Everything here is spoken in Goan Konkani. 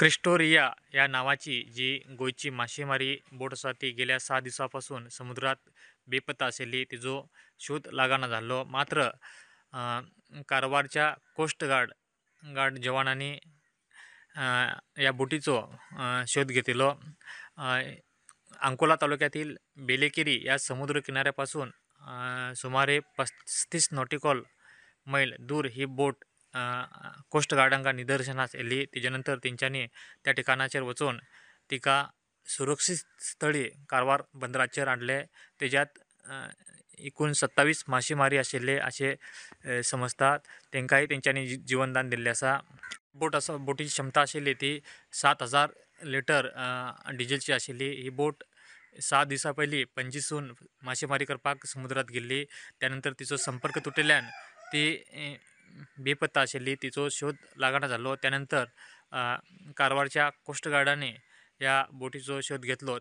क्रिस्टोरिया ह्या नांवाची जी गोंयची मासेमारी बोट आसा ती गेल्या 6 दिसां पासून समुद्रात बेपत्ता आशिल्ली. तिजो शोध लागना जाल्लो. मात्र कारवारच्या कोस्ट गार्ड जवानांनी ह्या बोटीचो शोध घेतिल्लो. अंकोला तालुक्यातील बेलेकेरी या समुद्र किनाऱ्यापासून सुमारे 35 नॉटिकल मैल दूर ही बोट कोस्ट गार्डांक निदर्शनास येयली. तेजे नंतर तेंच्यांनी त्या ठिकाणाचेर वचून तिका सुरक्षीत स्थळी कारवार बंदराचेर हाडले. तेज्यात एकूण 27 मासेमारी आशिल्ले अशें समजतात. तेंकांय तेंच्यांनी जिवनदान दिल्लें आसा. बोट आसा, बोटीची क्षमता आशिल्ली ती 7000 लिटर डिझेलची आशिल्ली. ही बोट 6 दिसां पयलीं पणजीसून मासेमारी करपाक समुद्रांत गेल्ली. त्यानंतर तिचो संपर्क तुटिल्ल्यान ती बेपत्ता आशिल्ली. तिचो शोध लागना जाल्लो. त्यानंतर कारवारच्या कोस्ट गार्डांनी ह्या बोटीचो शोध घेतलो.